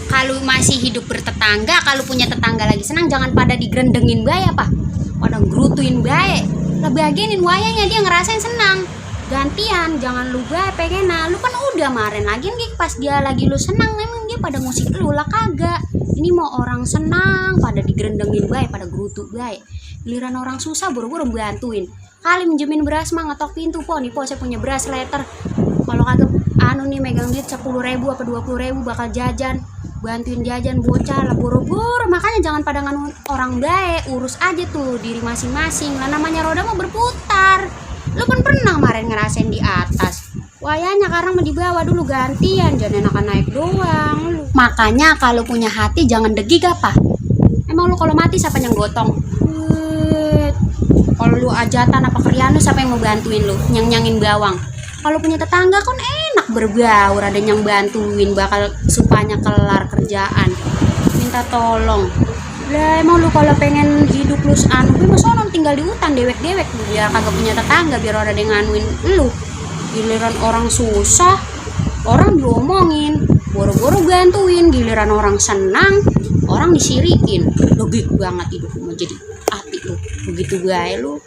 Kalau masih hidup bertetangga, kalau punya tetangga lagi senang, jangan pada digerendengin bae apa, pada gerutuin bae. Lah bagianin wayangnya dia ngerasain senang. Gantian, jangan lu bae pengen, nah lu kan udah maren lagi nih pas dia lagi lu senang, emang dia pada musik lu lah kagak. Ini mau orang senang pada digerendengin bae, pada gerutu bae. Giliran orang susah buru-buru bantuin. Kali minjemin beras mah ngetok pintu, po nih po saya punya beras letter. Kalau kagak nih megang duit 10.000 apa 20.000 bakal jajan, bantuin jajan bocah lah buru-buru. Makanya jangan pada nganu orang baik, urus aja tuh diri masing-masing lah, namanya roda mau berputar. Lu kan pernah kemarin ngerasain di atas, wayanya karena mau di bawah dulu gantian, jangan enakan naik doang lu. Makanya kalau punya hati jangan degig apa. Emang lu kalau mati siapa yang gotong? Kalau lu ajatan apa krian lu siapa yang mau bantuin lu nyang-nyangin bawang? Kalau punya tetangga kan enak berbaur, ada yang bantuin bakal supaya kelar kerjaan. Minta tolong. Lah emang lu kalau pengen hidup lu gue mah sono tinggal di hutan dewek-dewek lu, biar kagak punya tetangga, biar ada yang nganuin lu. Giliran orang susah, orang diomongin, boro-boro bantuin, giliran orang senang, orang disirikin. Logik banget hidup lu mau jadi api lu. Begitu gue lu.